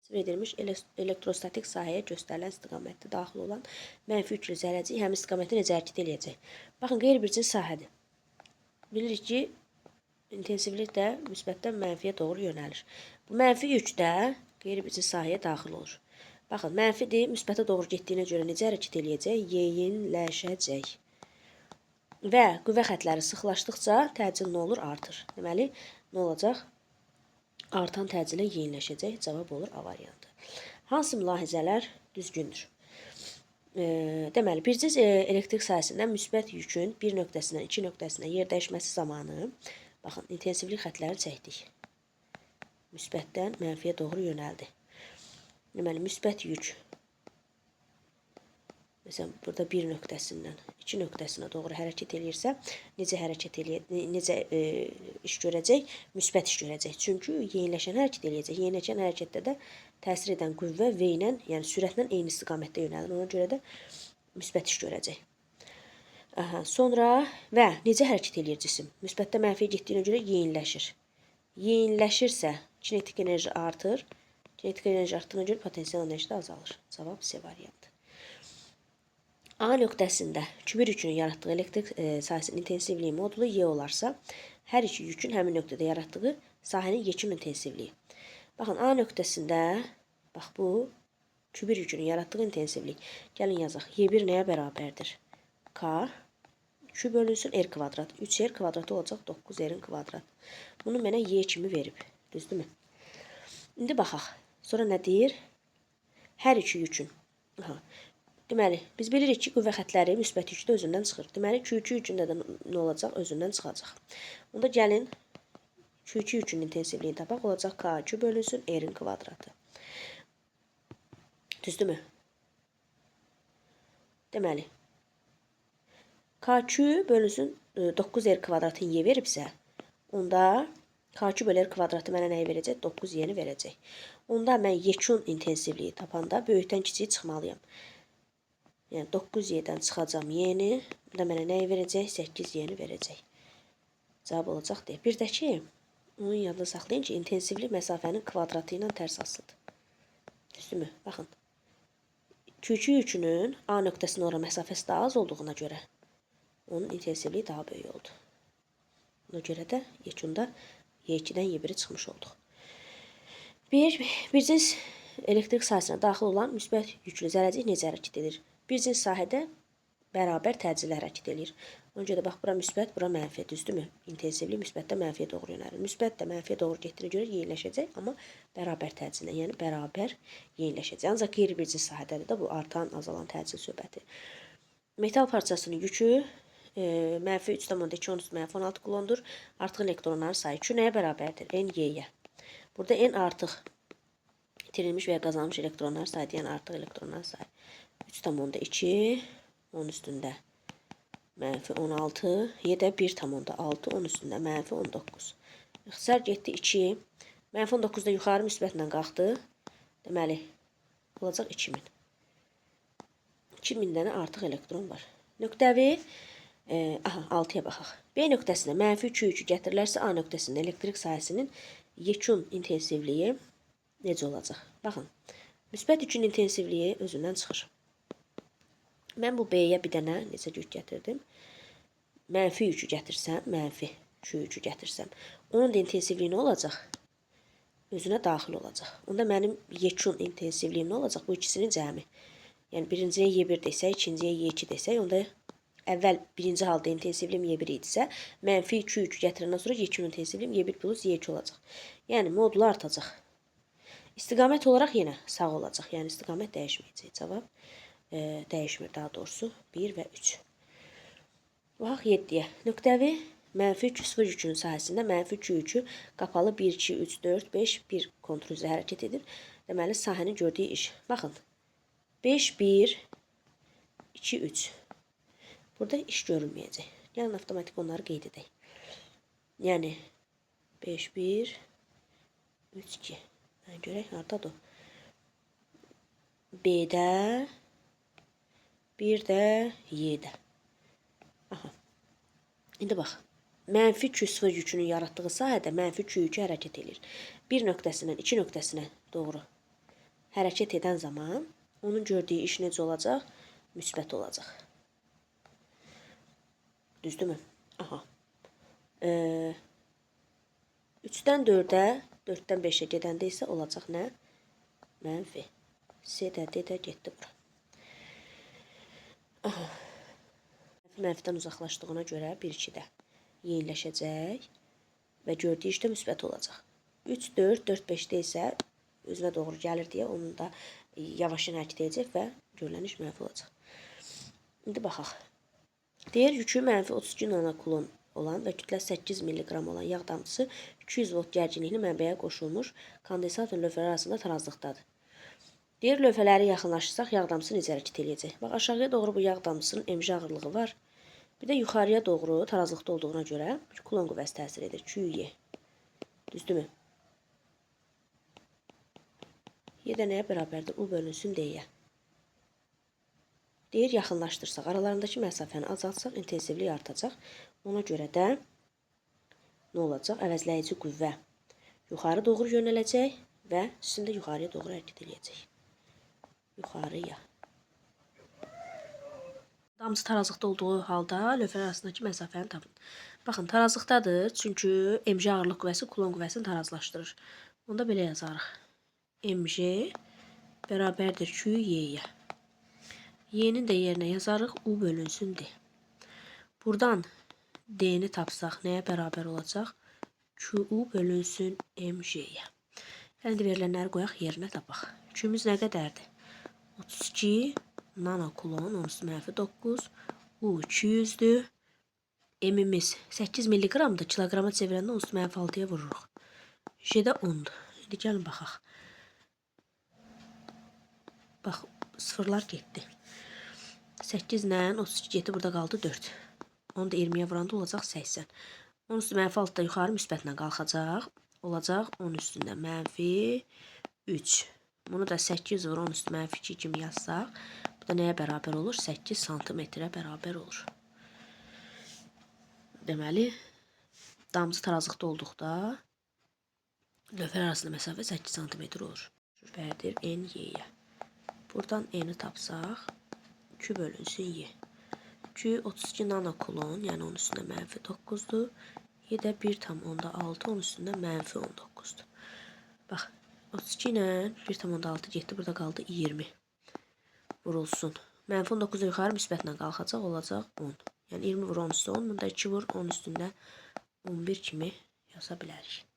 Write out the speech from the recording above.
Edilmiş elektrostatik sahəyə göstərilən istiqamətdə daxil olan mənfi yüklü zərrəcik həmin istiqamətdə necə hərəkət eləyəcək? Baxın, qeyri-bir cins sahədir. Bilirik ki, intensivlik də müsbətdən mənfiyə doğru yönəlir. Bu mənfi yük də qeyri-bir cins sahəyə daxil olur. Baxın, mənfidir, müsbətə doğru getdiyinə görə necə hərəkət eləyəcək? Yeyinləşəcək. Və qüvvə xətləri sıxlaşdıqca təcil nə olur? Artır. Deməli, nə olacaq? Artan təcillə yeyinləşəcək. Cavab olur A variantı. Hansı mülahizələr düzgündür? Deməli, bir cins elektrik sahəsində müsbət yükün bir nöqtəsindən iki nöqtəsinə yer dəyişməsi zamanı, baxın, intensivlik xətləri çəkdik. Müsbətdən mənfiyə doğru yönəldi. Deməli, müsbət yük məsələn, burada bir nöqtəsindən iki nöqtəsinə doğru hərəkət eləyirsə, necə hərəkət eləyir, necə iş görəcək? Müsbət iş görəcək. Çünki yeniləşən hərəkət eləyəcək. Yeniləşən hərəkətdə də təsir edən qüvvə V ilə, yəni sürətlə eyni istiqamətdə yönəlir. Ona görə də müsbət iş görəcək. Aha, sonra və necə hərəkət eləyir cisim? Müsbətdə mənfiyə getdiyinə görə yeyinləşir. Yeyinləşirsə, kinetik enerji artır. Kinetik enerji artdığına görə potensial enerji də azalır. Cavab C variantı. A nöqtəsində Q1 yükünün yaratdığı elektrik sahəsinin intensivliyi modulu Y olarsa, hər iki yükün həmin nöqtədə yaratdığı sahənin yekun intensivliyi. Baxın, A nöqtəsində, bax bu Q1 yükünün yaratdığı intensivlik. Gəlin yazaq. Y1 nəyə bərabərdir? K Q bölünsün R kvadrat. 3R kvadratı olacaq 9R-in kvadrat. Bunu mənə Y kimi verib. Düzdürmü? İndi baxaq. Sonra nə deyir? Hər iki yükün. Aha. Deməli, biz bilirik ki, qüvvə xətləri müsbət yükdə özündən çıxır. Deməli, Q2 yükündə də nə olacaq? Özündən çıxacaq. Onda gəlin Q2 yükünün intensivliyini tapaq. Olacaq K2 bölünsün R-in kvadratı. Düzdürmü? Deməli, KQ bölünsün 9R kvadratın Y veribsə, onda KQ bölü R kvadratı mənə nəyi verəcək? 9Y-ni verəcək. Onda mən yekun intensivliyi tapanda böyükdən kiçiyi çıxmalıyam. Yəni 9Y-dən çıxacam Y-ni. Bu da mənə nəyi verəcək? 8Y-ni verəcək. Cavab olacaq D. Bir də ki, onun yadında saxlayın ki, intensivlik məsafənin kvadratı ilə tərs asılıdır. Düzdürmü? Baxın. Q2 yükünün A nöqtəsinə ora məsafəsi daha az olduğuna görə onun intensivliyi daha böyük oldu. Ona görə də yekunda Y2-dən Y1-i çıxmış olduq. Bir cins elektrik sahəsinə daxil olan müsbət yüklü zərrəcik necə hərəkət edir? Bir cins sahədə bərabər təcillə hərəkət eləyir. Ona görə də bax, bura müsbət, bura mənfi, düzdürmü? İntensivlik müsbətdə mənfiyə doğru yönəlir. Müsbət də mənfiyə doğru getdiyinə görə yeniləşəcək, amma bərabər təcillə, yəni bərabər yeniləşəcək. Ancaq qeyri-bir cins sahədədir də bu artan, azalan təcil söhbəti. Metal parçasının yükü mənfi 3,2 10 mənfi 16 kulondur. Artıq elektronların sayı Q nəyə bərabərdir? N Y-yə. Burada N artıq itirilmiş və ya qazanılmış elektronlar sayı, yəni artıq elektronlar sayı. 3,2 10 üstündə mənfi 16, Y də 1,6 10 üstündə mənfi 19. İxtisar getdi 2. Mənfi 19 da yuxarı müsbətlə qalxdı. Deməli, olacaq 2000. 2000 dənə artıq elektron var. Nöqtəvi, aha, 6-ya baxaq. B nöqtəsinə mənfi 2 yükü gətirilərsə, A nöqtəsində elektrik sahəsinin yekun intensivliyi necə olacaq? Baxın, müsbət yükün intensivliyi özündən çıxır. Mən bu B-yə bir dənə necə yük gətirdim? Mənfi yükü gətirsəm, mənfi Q yükü gətirsəm, onun da intensivliyi nə olacaq? Özünə daxil olacaq. Onda mənim yekun intensivliyim nə olacaq? Bu ikisinin cəmi. Yəni birinciyə Y1 desək, ikinciyə Y2 desək, onda əvvəl birinci halda intensivliyim Y1 idisə, mənfi 2 yükü gətirəndən sonra yekun intensivliyim Y1 plus Y2 olacaq. Yəni modulu artacaq. İstiqamət olaraq yenə sağ olacaq. Yəni istiqamət dəyişməyəcək. Cavab dəyişmir daha doğrusu. 1 və 3. Baxaq 7-yə. Nöqtəvi mənfi 3 0 yükünün sahəsində mənfi 2 yükü qapalı 1, 2, 3, 4, 5, 1 kontur üzrə hərəkət edir. Deməli, sahənin gördüyü iş. Baxın. 5, 1, 2, 3. Burada iş görünməyəcək. Gəlin avtomatik onları qeyd edək. Yəni 5, 1, 3, 2. Yəni, görək hardadır o. B-də, bir də Y-də. Aha. İndi bax. Mənfi Q0 yükünün yaratdığı sahədə mənfi Q2 hərəkət edir. Bir nöqtəsindən iki nöqtəsinə doğru. hərəkət edən zaman onun gördüyü iş necə olacaq? Müsbət olacaq. Düzdürmü? Aha. 3-dən 4-ə, 4-dən 5-ə gedəndə isə olacaq nə? Mənfi. C də, D də getdi bura. Aha. Mənfidən uzaqlaşdığına görə 1-2-də yeniləşəcək və gördüyü iş də müsbət olacaq. 3, 4, 4, 5-də isə özünə doğru gəlir deyə onun da yavaşdan hərəkət edəcək və görülən iş mənfi olacaq. İndi baxaq. Deyir, yükü mənfi 32 nanokulon olan və kütləsi 8 milliqram olan yağ damcısı 200 volt gərginlikli mənbəyə qoşulmuş kondensator lövhələri arasında tarazlıqdadır. Deyir, lövhələri yaxınlaşdırsaq yağ damcısı necə hərəkət eləyəcək? Bax, aşağıya doğru bu yağ damcısının mg ağırlığı var. Bir də yuxarıya doğru tarazlıqda olduğuna görə bir kulon qüvvəsi təsir edir. QY. Düzdürmü? Y də nəyə bərabərdir? U bölünsün D-yə. Deyir, yaxınlaşdırsaq, aralarındakı məsafəni azaltsaq, intensivlik artacaq. Ona görə də nə olacaq? Əvəzləyici qüvvə yuxarı doğru yönələcək və cisim də yuxarıya doğru hərəkət eləyəcək. Yuxarıya. Damcı tarazlıqda olduğu halda lövhələr arasındakı məsafəni tapın. Baxın, tarazlıqdadır, çünki mg ağırlıq qüvvəsi kulon qüvvəsini tarazlaşdırır. Onda belə yazarıq. Mg bərabərdir QY-yə. Y-nin də yerinə yazarıq U bölünsün D. Buradan D-ni tapsaq nəyə bərabər olacaq? QU bölünsün MG-yə. İndi verilənləri qoyaq yerinə tapaq. Q-miz nə qədərdir? 32 nanokulon 10 mənfi 9, U 200-dür. M-imiz 8 milliqramdır. Kiloqrama çevirəndə 10 mənfi 6-ya vururuq. J də 10-dur. İndi gəlin baxaq. Bax, sıfırlar getdi. 8 ilə 32 getdi, burada qaldı 4. Onu da 20-yə vuranda olacaq 80. 10 üstü mənfi 6 da yuxarı müsbətlə qalxacaq. Olacaq 10 üstündə mənfi 3. Bunu da 8 vur 10 üstü mənfi 2 kimi yazsaq, bu da nəyə bərabər olur? 8 santimetrə bərabər olur. Deməli, damcı tarazlıqda olduqda lövhələr arasında məsafə 8 santimetr olur. Bərabərdir N Y-yə. Buradan N-i tapsaq, Q bölünsün Y. Q 32 nanokulon, yəni 10 üstündə mənfi 9-dur. Y də 1,6 10 üstündə mənfi 19-dur. Bax, 32 ilə 1,6 getdi, burada qaldı 20. Vurulsun. Mənfi 19 da yuxarı müsbətlə qalxacaq, olacaq 10. Yəni 20 vur 10 üstü 10, bunda 2 vur 10 üstündə 11 kimi yaza bilərik.